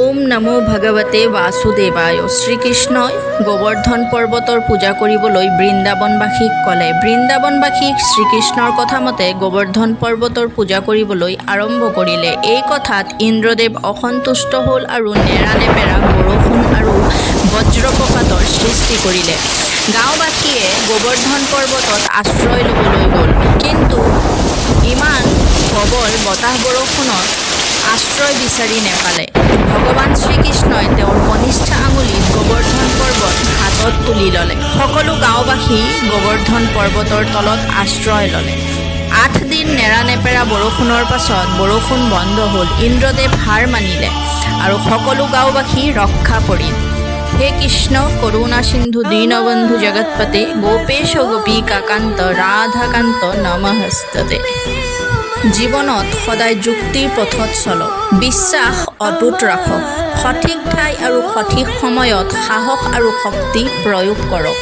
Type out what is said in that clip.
ওম নমো ভগৱতে বাসুদেৱায়। শ্ৰীকৃষ্ণই গোবৰ্ধন পৰ্বতৰ পূজা কৰিবলৈ বৃন্দাবনবাসীক ক'লে। বৃন্দাবনবাসীক শ্ৰীকৃষ্ণৰ কথা মতে গোবৰ্ধন পৰ্বতৰ পূজা কৰিবলৈ আৰম্ভ কৰিলে। এই কথাত ইন্দ্ৰদেৱ অসন্তুষ্ট হ'ল আৰু নেৰানেপেৰা বৰষুণ আৰু বজ্ৰপ্ৰপাতৰ সৃষ্টি কৰিলে। গাঁওবাসীয়ে গোবৰ্ধন পৰ্বতত আশ্ৰয় ল'বলৈ গ'ল, কিন্তু ইমান প্ৰবল বতাহ বৰষুণত আশ্ৰয় বিচাৰি নেপালে। ভগৱান শ্ৰীকৃষ্ণই তেওঁৰ কনিষ্ঠ আঙুলিত গোবৰ্ধন পৰ্বত হাতত তুলি ল'লে। সকলো গাঁওবাসী গোবৰ্ধন পৰ্বতৰ তলত আশ্ৰয় ল'লে। 8 দিন নেৰানেপেৰা বৰষুণৰ পাছত বৰষুণ বন্ধ হ'ল। ইন্দ্ৰদেৱ হাৰ মানিলে আৰু সকলো গাঁওবাসী ৰক্ষা পৰিল। হে কৃষ্ণ কৰুণা সিন্ধু, দীনবন্ধু জগৎপতে, গোপেশ গোপিকাকান্ত, ৰাধাকান্ত নমস্তুতে। জীৱনত সদায় যুক্তিৰ পথত চলক। বিশ্বাস অটুট ৰাখক। সঠিক ঠাই আৰু সঠিক সময়ত সাহস আৰু শক্তি প্ৰয়োগ কৰক।